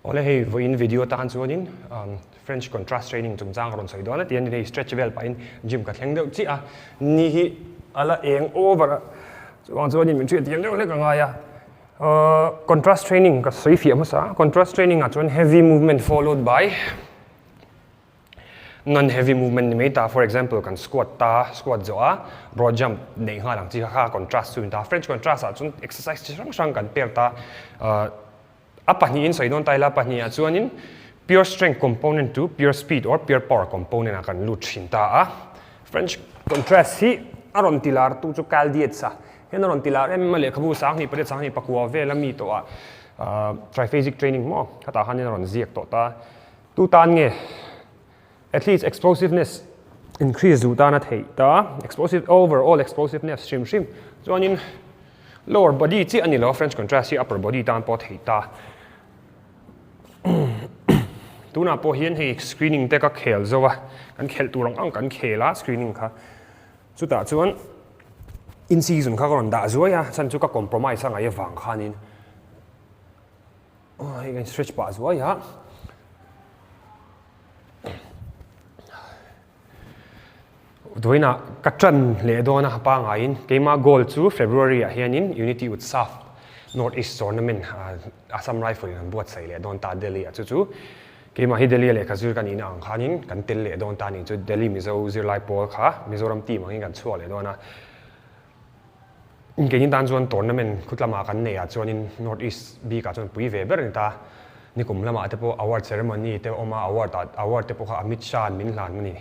Awle hei vawiin video tan chuanin French contrast training chungchang ka rawn sawi dawn a ti a ni hei stretch vel pahin gym ka thleng deuh chiah a, ni hi a la eng over a, chuvang chuanin min hriat thiam deuh hlek a ngai a. Contrast training ka sawi fiah hmasa a, contrast training ah chuan heavy movement followed by non heavy movement ni mai ta, for example kan squat ta, squat zawh a broad jump neih nghal ang chi kha kha contrast chu a ni ta. French contrast ah chuan exercise chi hrang hrang kan per ta. A pahnihin sawi dawn ta ila, pahnihah chuanin pure strength component to pure speed or pure power component ah kan lut thin ta a. French contrast hi a rawn ti lar tu chu Cal Dietz a, hian a rawn ti lar em em a, lehkhabu sanghnih pariat sanghnih pakua vela mi tawh ah triphasic training maw khatah khanin a rawn ziak tawh ta. Tu tan nge athletes explosiveness increase duh tan a theih ta, explosive overall explosiveness hrim hrim chuanin lower body chiah a ni lo French contrast hi upper body tan pawh a theih ta. Tunah pawh hian hei screening te ka khel zo a, kan khelh tur ang ang kan khel a screening kha. Chutah chuan in season kha ka rawn dah zuai a, chhan chu ka compromise a ngaih avang khanin hei kan stretch pah zuai a. Vawiinah ka ṭan leh dawn a pangaiin keimah goal chu February ah hianin Unity Utsav North East Tournament Assam Rifle in an buatsaih leh dawn ta Delhi ah chu chu keimah hi Delhi a lehkha zir ka nihna ang khanin kan tel leh dawn ta nih chu Delhi Mizo zirlai pawl kha Mizoram team angin kan chhuak leh dawn a. Keini tan chuan tournament khut lamah kan neih ah chuanin North East bik ah chuan pui ve ber a ni ta. Nikum lamah te pawh award ceremony te a awm a, award ah award te pawh kha Amit Shah an min hlan a ni.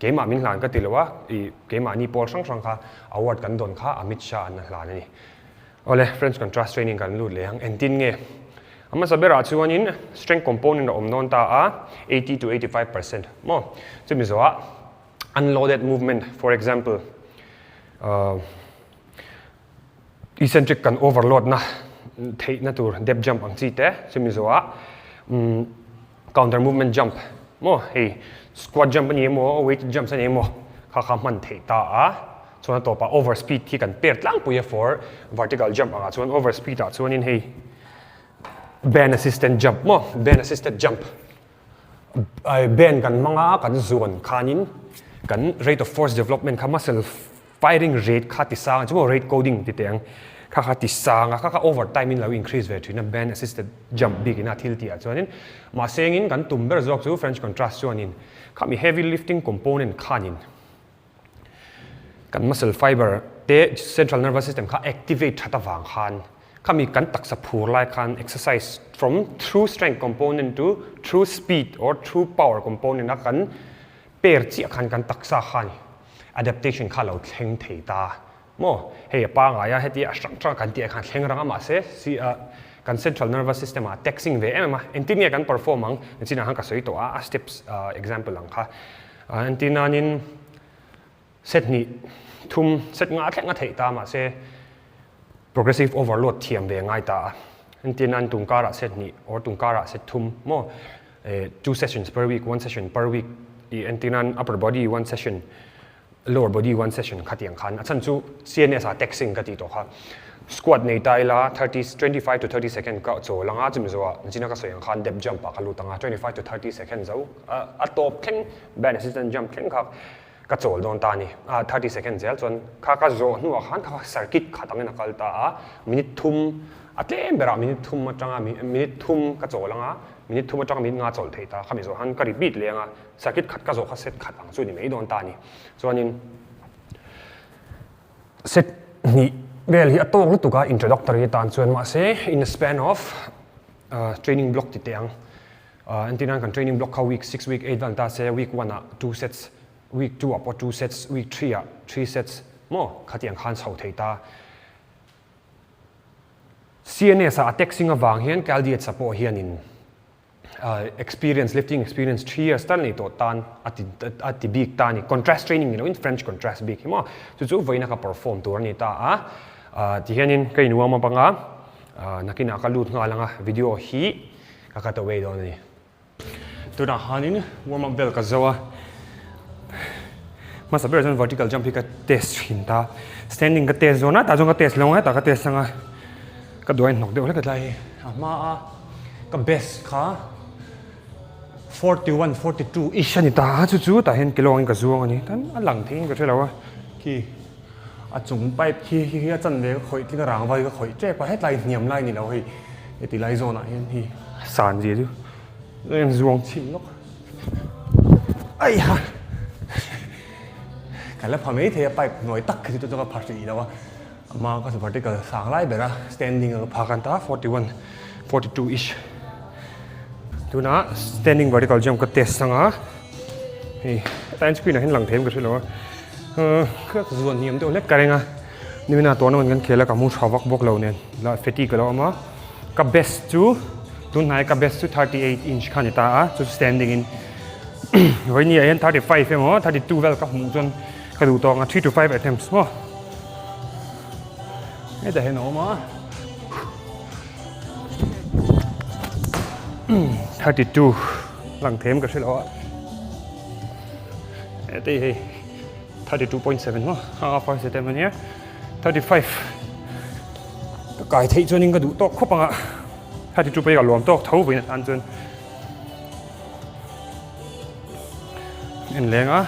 Keimah min hlan ka ti lo a, ih keimahni pawl hrang hrang kha award kan dawn kha Amit Shah an hlan a ni. Awle, French contrast training kan lut leh ang. Engtin nge? A hmasa berah chuanin strength component a awm dawn ta a, 80 to 85% maw? Chumi zawhah unloaded movement for example eccentric kan overload na theih na tur depth jump ang chi te chumi zawhah counter movement jump maw hei squat jump ani emaw weight jumps ani emaw kha kha hman theih ta a chuan a tawpah over speed hi kan per tlangpui a for vertical jump angah chuan over speed ah chuanin hei band assistant jump maw band assisted jump Band kan hmang a, kan zuan khanin kan rate of force development kha muscle firing rate kha ti sang a, chu rate coding ti teh ang kha kha ti sang a, kha kha over time in lo increase ve thin a band assisted jump bik ina thil tih ah chuanin mahse engin kan tum ber zawk chu French contrast chuanin khami heavy lifting component khanin Kan muscle fiber te central nervous system kha activate that avang khan khami kan taksa phur lai khan exercise from true strength component to true speed or true power component a kan per chiah khan kan taksa khan adaptation kha lo thleng thei ta maw hei a pangai a heti a hrang hrang kan tih ah khan thleng rang a mahse si a kan central nervous system ah taxing ve em em a engtin nge kan perform ang nichinah khan ka sawi tawh a a steps example ang kha Entir nanin set hnih thum set nga thleng a theih ta mahse progressive overload thiam ve ngai ta a. Entir nan tungkarah set hnih or tungkarah set thum maw two sessions per week one session per week i entir nan upper body one session lower body one session khatiang khan a chhan chu CNS ah taxing ka tih tawh kha squat nei ta ila 30 25 to 30 second ka chawl anga chumi zawhah nichina ka sawi ang khan depth jump ah ka lut anga 25 to 30 second zo a tawp thleng band assistant jump thleng kha ka chawl dawn ta a ni a 30 second zel chuan kha ka zawh hnuah khan kha circuit khat angin a kal ta a minute thum a tlem berah minute thum atanga minute thum ka chawl anga minute thum atanga minute nga chawlh theih ta khami zawh khan ka repeat leh anga Circuit khat ka zawh kha set khat ang chu ni mai dawn ta a ni. Chuanin set hnih vel hi a tawk lutuk a introductory atan chuan mahse in a span of training block ti teh ang. Entir nan kan training block kha week six, week eight vel ni ta se week one ah two sets, week two ah pawh two sets, week three ah three sets maw khatiang khan chho thei ta. CNS ah a taxing avang hian Caldiets-a pawh hianin experience lifting experience 3 years tal nei tawh tan a ti a ti bik ta a ni contrast training ni loin French contrast bik hi maw chu chu vawiina ka perform tur a ni ta a tihianin ka in warm up anga nakinah ka lut nghal anga video hi ka cut away dawn a ni. Tunah khanin warm up vel ka zo a hmasa berah chuan vertical jump hi ka test thin ta standing ka test zawn a tah chuan ka test lo ang a tah ka test anga ka duai hnawk deuh hlek a tlai hi a hma a. Ka best kha 41, 42 ish a ni ta a, chu chu tah hian kilo angin ka zuang a ni. Tan a lang theiin ka hre lo a, khi a chung pipe khi khi khi a chanve ka khawih tling a rangva hi ka khawih tep a, hetlai hniam lai ni lo hei heti lai zawnah hian hei san zia chu a in zuang chhin lawk. Aiha! Ka la pha mai thei a pipe hnuai tak khi chu chu ka pha hrih lo a. Ama ka vertical sang lai ber a standing a ka phak an ta 41 42 ish tuna standing vertical jump ka test anga hei time screen ah hian lang thei em ka hre lo a ka zuan hniam deuh hlek ka reng a nimina tournament kan khel a ka mu tha vak bawk lo nen la fatigue ka lo awm a ka best chu tunhnai ka best chu 38 inch kha ni ta a chu standing in vawiin ah hian 35 emaw 32 vel ka hmuh chuan Ka duh tawk ang 3 to 5 attempts maw. Hetah hian a awm a. 32 lang them ka hre lo a. Hetei hei 32.7 maw. A first attempt ania. 35 ka kai theih chuanin ka duh tawk khawp anga. 32 pawh hi ka luam tawk tho vawiin atan chuan. En leng a.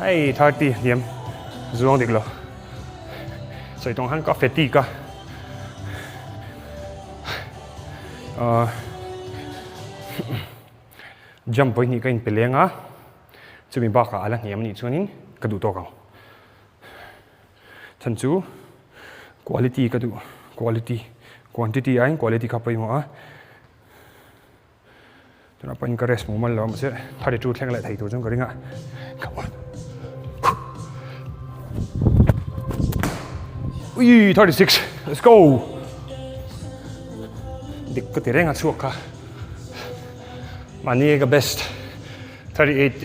Hei 30 hniam zuang dik lo. Sawi tawng han ka fatigue a. Uh, jump pawh hi ka in pe leng a. Chumi bakah ala hniam anih chuanin ka duh tawk ang. Chhan chu quality ka duh quality quantity aiin quality kha pawimawh a tunah pawhin ka rest mumal lo a mahse 32 thleng leh thei tur chuan ka ring a come on ui 36 let's go dik ka ti reng a chhuak kha mahni ka best 38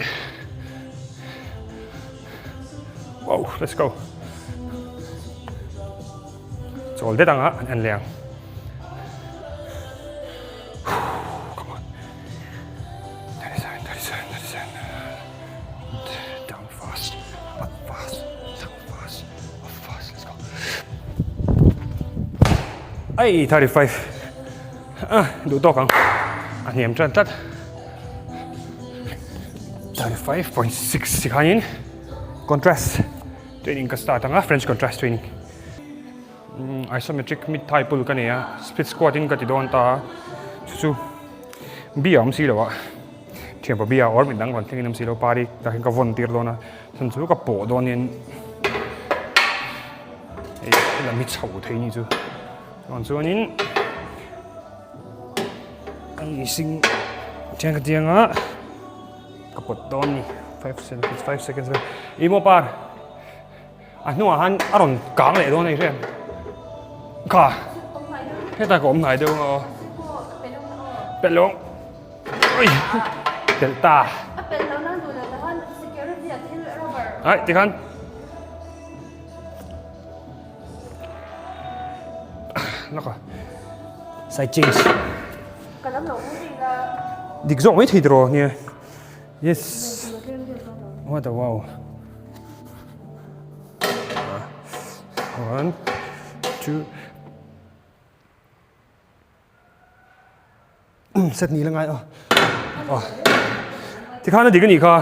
Wow, let's go. Chawl det anga an en leh ang. Come on. 37, 37, 37. Down fast, up fast, down fast, up fast. Let's go. Ai, 35. Ah, duh tawk ang. A hniam tan tlat. 35.6 ti khanin contrast training ka start anga French contrast training. Mm, isometric mid thigh pull ka nei a split squat in ka ti dawn ta chu chu bi a awm si lo a thianpa bi a or midang rawn thlengin awm si lo pari tah hian ka vawn tir dawn a chhan chu ka pawh dawn hian hei lam hi chho thei ni chu chuan chuanin An mihring thian ka tiang a ka pawt dawn ni 5 seconds 5 seconds vel i maw par a hnungah han a rawn kang leh dawn a ni hriat kha hetah ka awm hnai deuh ang aw pelh lo ui pelh ta ai tikhan Laka side change. Dik zawk mai thei tiraw nia. Yes. What a wow. One, two. Set ni la ngai aw. Aw. Tikhan a dik a nih kha.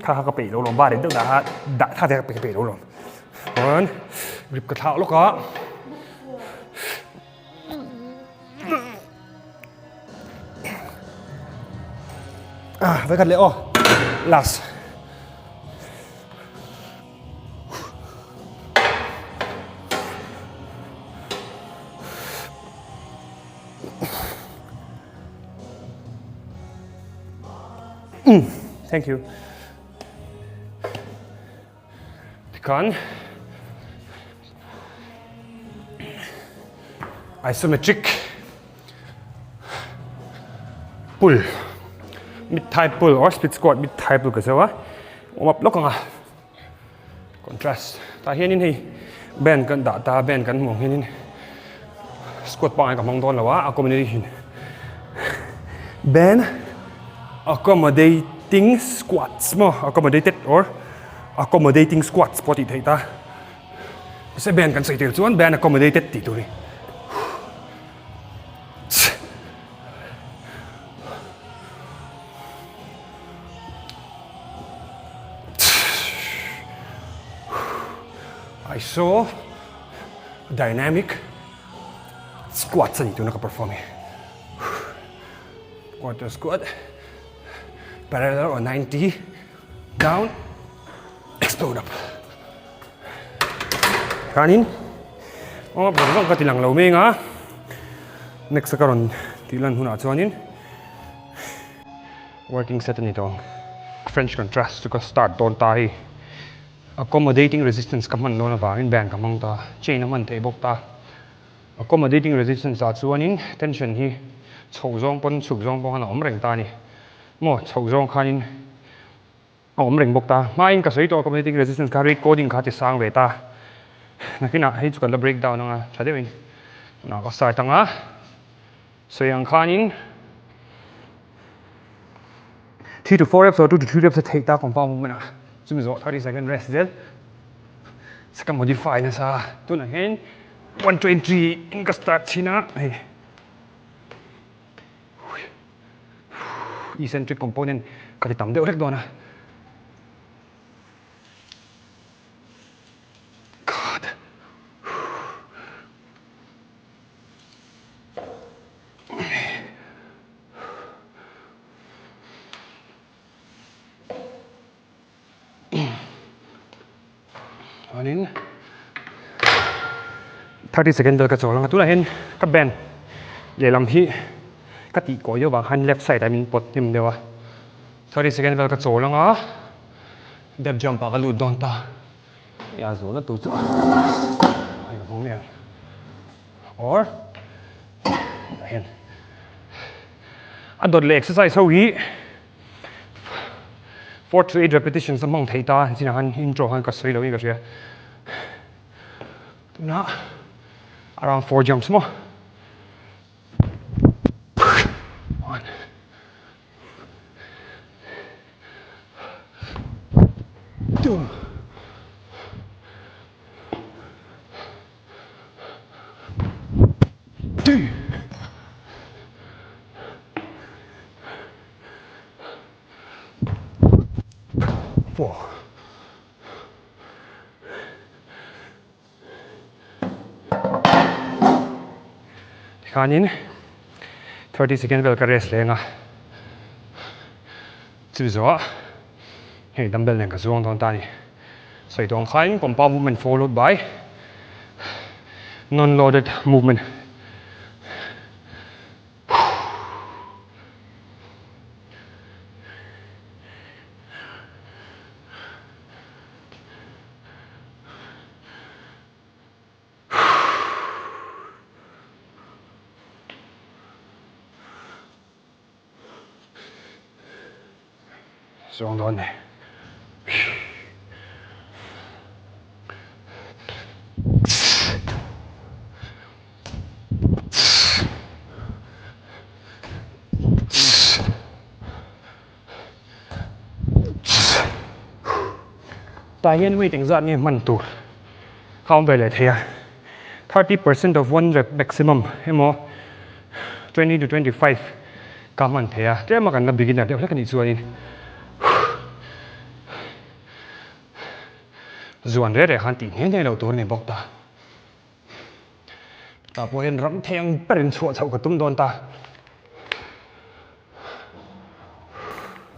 Kha kha ka peih lo lawm bar in deuh dah kha dah tha te ka peih lo lawm. Chuan grip ka thlak lawk a. Ah, vai khat leh aw. Last. Thank you. Tikhan isometric pull mid thigh pull or split squat mid thigh pull ka zo a awm up lawk ang a contrast tah hianin hei band kan dah ta band kan hmuh ang hianin squat pangngai ka hmang dawn lo a accommodation band accommodating squats maw accommodated or. Accommodating squats pawh tih theih ta. Mahse band kan sawi tir chuan band accommodated tih tur a ni. I saw dynamic squats a ni tuna ka perform hi. Quarter squat, parallel or 90, down, explode up. Khanin, oh, bawk zawng ka ti lang lo meng a. Next ka rawn tih lan hunah chuanin working set a ni tawh ang. French contrast chu ka start dawn ta hei. Accommodating resistance ka hman dawn avangin band ka hmang ta, chain a hman theih bawk ta. Accommodating resistance ah chuanin tension hi chhoh zawng pawn chhuk zawng pawh khan a awm reng ta a ni. Maw chhoh zawng khanin a awm reng bawk ta. Hmain ka sawi tawh accommodating resistance kha rate coding kha a ti sang ve ta. Nakinah hei chu kan la break down anga tha deuhin tunah ka start anga sawi ang khanin 3 to 4 reps or 2 to 3 reps a theih ta compound movement ah chumi zawh 30 second rest zel ka modify nasa tunah hian 120 in ka start chhin a hei eccentric component ka ti tam deuh hlek dawn a. God. Chuanin 30 second vel ka chawl anga tunah hian ka band lehlam hi ka tih kawi deuh vang khan left side ah min pawt hnem deuh a 30 second vel ka chawl anga depth jump ah ka lut dawn ta hei a zawhna tur chu hei ka hmang leh ang or tah hian a dawt leh exercise ho hi. 4 to 8 repetitions a hmang thei ta chinah khan intro khan ka sawi lo in ka hria tunah around 4 jumps maw one two 3 4 Tikhanin 30 second vel ka rest leng a, chu zawh hei dumbbell nen ka zuang dawn ta a ni. Sawi tawh ang khain compound movement followed by non-loaded movement. Zawng dawn ni. Tah hian weight engzat nge hman tur kha awm ve leh thei a, 30% of one rep maximum emaw 20 to 25 ka hman thei a, tlem a kan la beginner deuh hlek a nih chuanin zuan reh reh khan tih hne hne loh tur a ni bawk ta. Tah pawh hian ram thei ang berin chhuah chhoh ka tum dawn ta.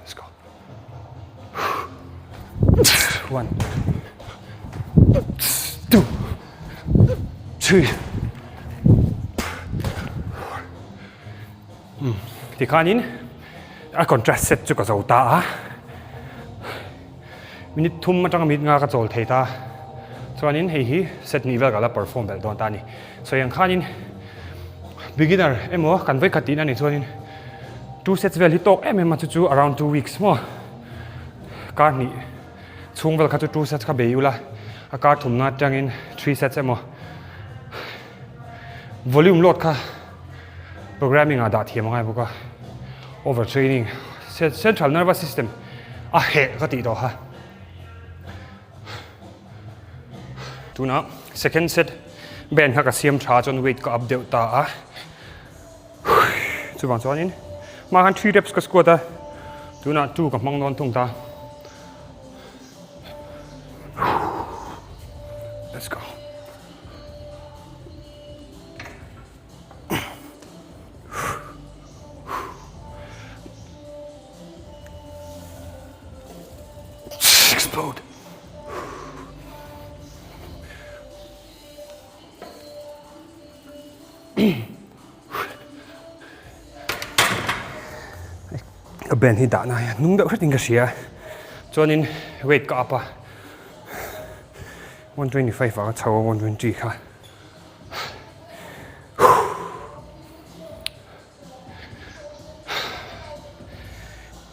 Let's go. One, two, three, four. Hmm. Tikhanin a contrast set chu ka zo ta a. Minute thum atanga minute nga ka chawl thei ta. Chuanin hei hi set hnih vel ka la perform belh dawn ta a ni. Sawi ang khanin beginner emaw kan vawikhat tihna nih chuanin two sets vel hi tawk em em a chu chu around two weeks maw kar hnih chhung vel kha chu two sets kha bei ula a kar thumna atangin three sets emaw volume load kha programming ah dah thiam a ngai bawk a over training central nervous system a heh ka tih tawh kha. Tunah second set band kha ka siam tha chuan weight ka up deuh ta a. Chuvang chuanin hma khan 3 reps ka squat a, tunah 2 ka hmang dawn thung ta. Let's go. Explode. Ka band hi dahna hian hnung deuh hretin ka hria chuanin weight ka up a 125 ah ka chho a 120 kha.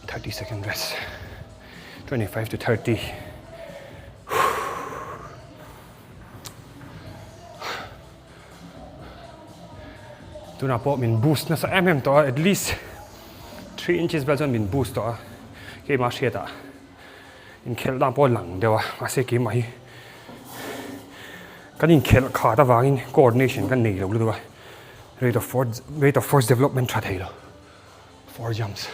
30 second rest 25 to 30 Tunah pawh min boost nasa em em tawh a, at least 3 inches vel chuan min boost tawh a, keimah hriatah inkhelh dan pawh a lang deuh a, mahse keimah hi kan inkhelh khat avangin coordination kan nei lo lutuk a, rate of force rate of force development tha thei lo, four jumps.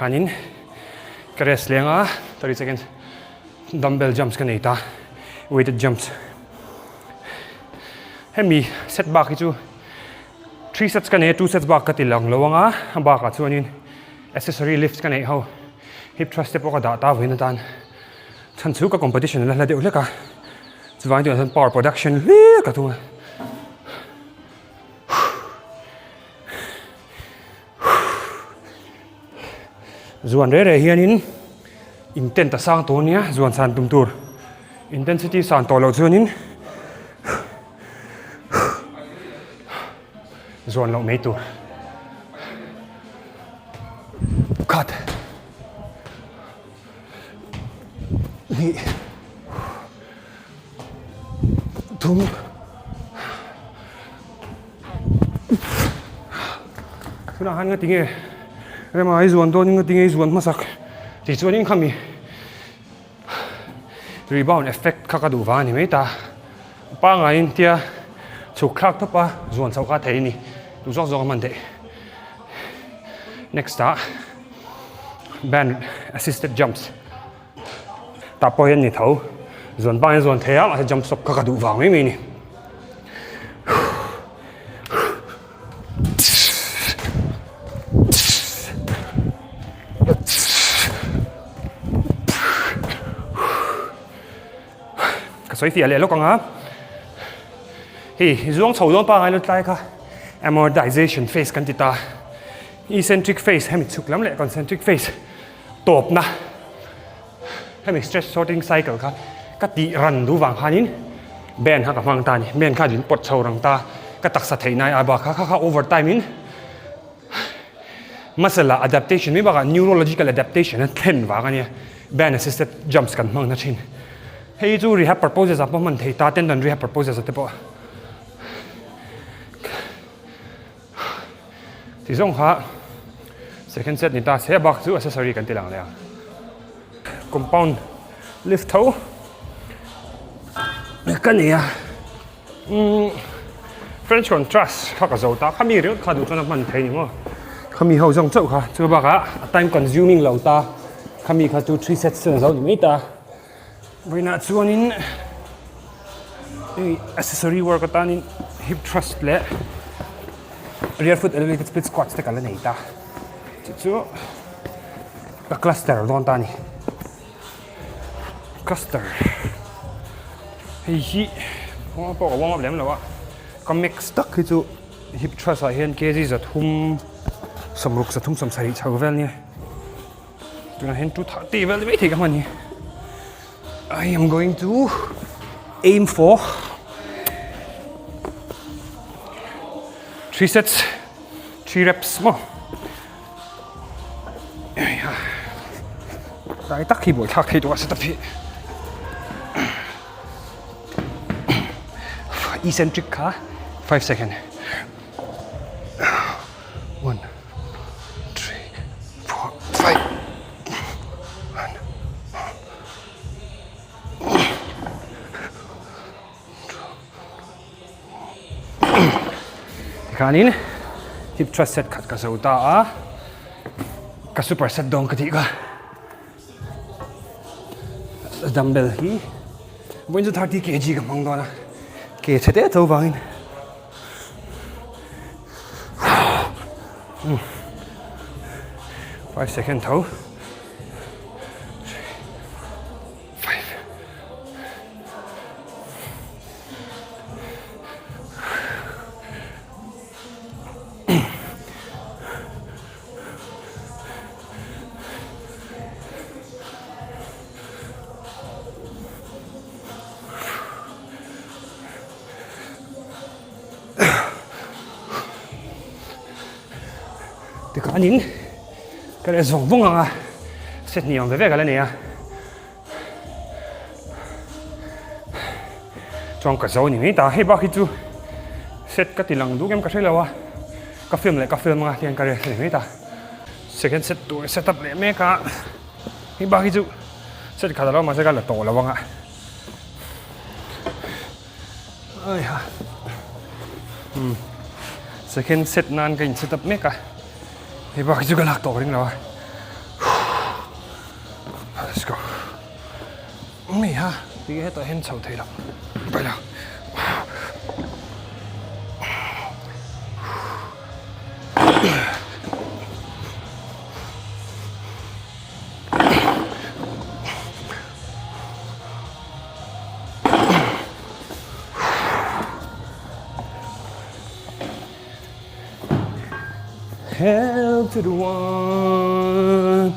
Hianin ka rest leng a 30 seconds dumbbell jumps ka nei ta weighted jumps hemi set bak hi chu 3 sets ka nei a 2 sets bak ka ti lang lo anga a bakah chuanin accessory lifts ka neih ho hip thrust te pawh ka dah ta vawiin atan chhan chu ka competition la hla deuh hlek a chuvangin tunah chuan power production hlir ka tum a. Zuan reh reh hianin intent a sang tawh ania zuan san tum tur intensity san tawh loh chuanin zuan loh mai tur khat hnih thum Tunah khan nga tinge rema i zuan dawn in nga tinge i zuan hmasak tih chuanin khami rebound effect kha ka duh vang a ni mai ta. Pangaiin tia chhuk thlak tawp a zuan chhoh kha thei a ni duh zawk zawk a hman theih. Next ah band assisted jumps tah pawh hian ni tho zuan bangin zuan thei a mahse jump stop kha ka duh vang mai mai a ni. Ka sawi fiah leh lawk ang a, hei zuang chho dawn pangai lut lai kha amortization phase kan ti ta, eccentric phase hemi chhuk lam leh concentric phase tawpna hemi stress shortening cycle kha ka tih ran duh vang khanin band kha ka hmang ta a ni, band kha din pawt chho rang ta ka taksa theih nai a bak kha kha kha over time in muscle ah adaptation mai bakah neurological adaptation a thlen vang a nia band assisted jumps kan hmang na thin hei chu rehab purposes ah pawh hman thei ta tendon rehab purposes ah te pawh ti zawng kha second set ni ta se bak chu accessory kan ti lang leh ang compound lift tho ka nei a umm french contrast kha ka zo ta khami ringawt kha duh chuan a hman thei ni maw khami ho zawng chauh kha chu bakah a time consuming lo ta khami kha chu three sets chuan a zo ni mai ta vawiinah chuanin hei accessory work atanin hip thrust leh rear foot elevated split squats te ka la nei ta chu chu ka cluster dawn ta a ni cluster hei hi warm up pawh ka warm up lem lo a ka max tak hi chu hip thrust ah hian kg 300 sawmruk 300 sawmsarih chho vel nia. Tunah hian 230 vel mai thei ka hman hi. I am going to aim for 3 sets. 3 reps maw. Tlai tak hi buaithlak thei tawh a setup hi. Eccentric kha 5 second. 1 3 4 5 1 Tikhanin hip thrust set khat ka zo ta a, ka super set dawn ka tih kha. Dumbbell hi vawiin chu 30 kg ka hmang dawn a, ke chhe te tho vangin. 5 second tho. Tikhanin ka leh zawng vawng ang a, set hnih awm ve ve ka la nei a. Chuan ka zo ni mai ta, hei bak hi chu set ka ti lang duh em ka hre lo a, ka film leh ka film anga hian ka rel ni mai ta. Second set tur set up leh mek a, hei bak hi chu set khat alo mahse ka la tawh lo anga. Aiha umm second set nan ka in set up mek a, hei bak hi chu ka lak tawh ka ring lo a. Let's go. Ngei ha, ti hetah hian chho thei lo. Pai lo. Help to the one.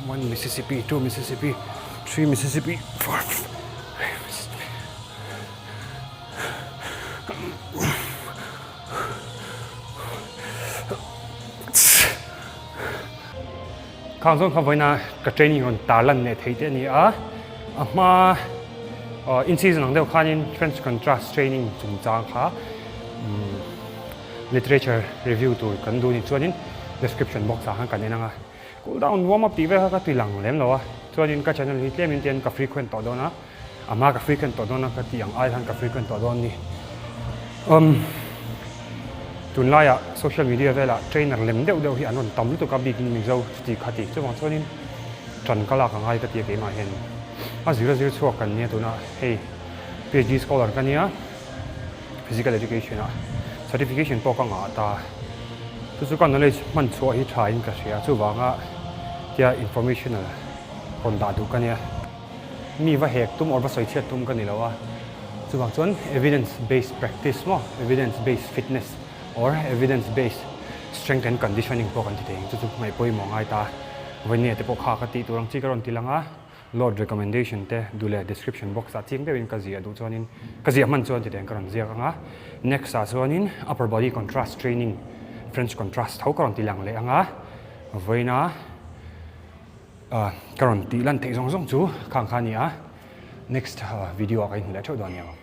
One Mississippi, two Mississippi, three Mississippi, four Mississippi. Khang zawng kha vawiina ka training rawn tar lan leh thei te a ni a, a hma in season ang deuh khanin French contrast training chungchang kha literature review tur kan duh ni chuanin description box ah khan kan en ang a. Cool down warm up tih vel kha ka ti lang lem lo a, chuanin ka channel hi tlemin tian ka frequent tawh dawn a, a hma ka frequent tawh dawn a ka tih ang ai khan ka frequent tawh dawn a ni. Umm tunlaiah social media velah trainer lem deuh deuh hi an rawn tam lutuk a bikin Mizo chuti kha ti chuvang chuanin ṭan ka lak angai ka ti a keimah hian a zir a zir chhuak kan nia tunah hei PhD scholar ka nia. Physical Education ah certification pawh ka ngah ta. Chu chu ka knowledge hman chhuah hi tha in ka hria chuvanga tia informational rawn dah duh ka nia. Mi va hek tum or va sawi chhiat tum ka ni lo a, chuvang chuan evidence based practice maw, evidence based fitness or evidence based strength and conditioning pawh kan ti thei ang chu chu ngaih pawimawh ngai ta. Vawinia te pawh kha ka tih tur ang chi ka rawn ti lang a. Load recommendation te duh leh description box ah chiang deuhin ka ziah duh chuanin ka ziah hman chuan titeng ka rawn ziak ang a, next ah chuanin upper body contrast training French contrast tho ka rawn ti lang leh ang a, vawiina ka rawn tih lan theih zawng zawng chu khang kha a ni a, next video ah ka inhmu leh theuh dawn nia.